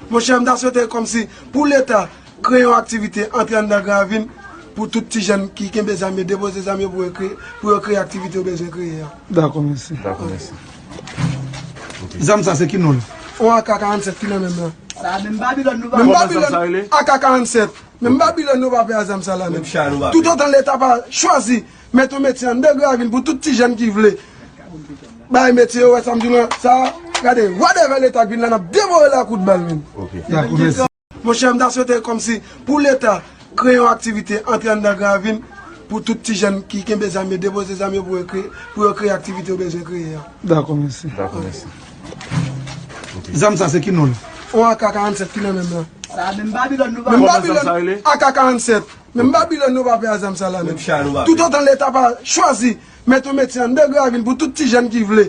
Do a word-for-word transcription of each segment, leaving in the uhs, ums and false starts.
Monchè, m ta swete kòmsi pou Leta kreye yon aktivite antre anndan Gran Ravin pou tout ti jèn ki kenbe zam yo, depoze zam yo pou yo kreye, pou yo kreye aktivite yo bezwen kreye a. Dakò, mèsi. Dakò, mèsi. Zam sa se ki non l? On A K karannsèt ki nan men m lan. Sa menm Babilòn nou pa. Menm Babilòn, A K karannsèt. Menm Babilòn nou pa pè a zam sa la menm. Tout otan Leta pa chwazi met yon metye anndan Gran Ravin pou tout ti jèn ki vle bay metye yo, wè sa m di w lan, sa, gade, whatever Leta k vin la, n ap devore l a kout bal menm. Dakò, mèsi. Monchè, m ta swete kòmsi pou Leta kreye yon aktivite antre anndan Gran Ravin pou tout ti jèn ki kenbe zam yo, depoze zam yo pou yo kreye, pou yo kreye aktivite yo bezwen kreye a. Dakò, mèsi. Dakò, mèsi. Zam sa se ki non l? On A K karannsèt ki nan men m lan. Sa menm Babilòn nou pa. Menm Babilòn, A K karannsèt. Menm Babilòn nou pa pè a zam sa la menm. Tout otan Leta pa chwazi met yon metye anndan Gran Ravin pou tout ti jèn ki vle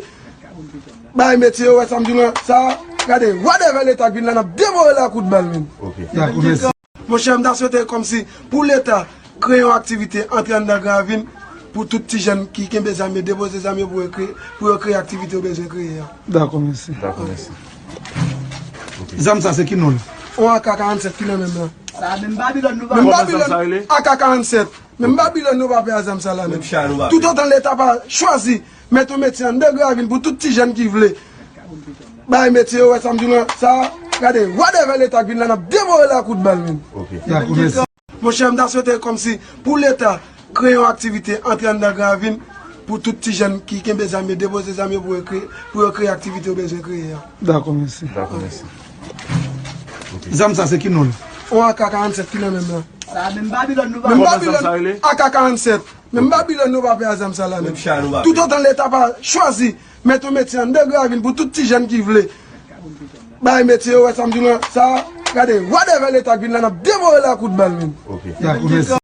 bay metye yo, wè sa m di w lan, sa, gade, whatever Leta k vin la, n ap devore l a kout bal menm. Dakò, mèsi. Monchè, m ta swete kòmsi pou Leta kreye yon aktivite antre anndan Gran Ravin pou tout ti jèn ki kenbe zam yo, depoze zam yo pou yo kreye, pou yo kreye aktivite yo bezwen kreye a. Dakò, mèsi. Dakò, mèsi. Zam sa se ki non l? On A K karannsèt ki nan men m lan. Sa menm Babilòn nou pa. Menm Babilòn, A K karannsèt. Menm Babilòn nou pa pè a zam sa la menm. Tout otan Leta pa chwazi met yon metye anndan Gran Ravin pou tout ti jèn ki vle bay metye yo, wè sa m di w lan, sa, gade, whatever Leta k vin la, n ap devore l a kout bal menm. Dakò, mèsi. Monchè, m ta swete kòmsi pou Leta kreye yon aktivite antre anndan Gran Ravin pou tout ti jèn ki kenbe zam yo, depoze zam yo pou yo kreye, pou yo kreye aktivite yo bezwen kreye a. Dakò, mèsi. Dakò, mèsi. Zam sa se ki non l? On A K karannsèt ki nan men m lan. Sa menm Babilòn nou pa. Menm Babilòn, A K karannsèt. Menm Babilòn nou pa pè a zam sa la menm. Tout otan Leta pa chwazi met yon metye anndan Gran Ravin pou tout ti jèn ki vle bay metye yo, wè sa m di w lan, sa, gade, whatever Leta k vin la, n ap devore l a kout bal menm. Dakò, mèsi.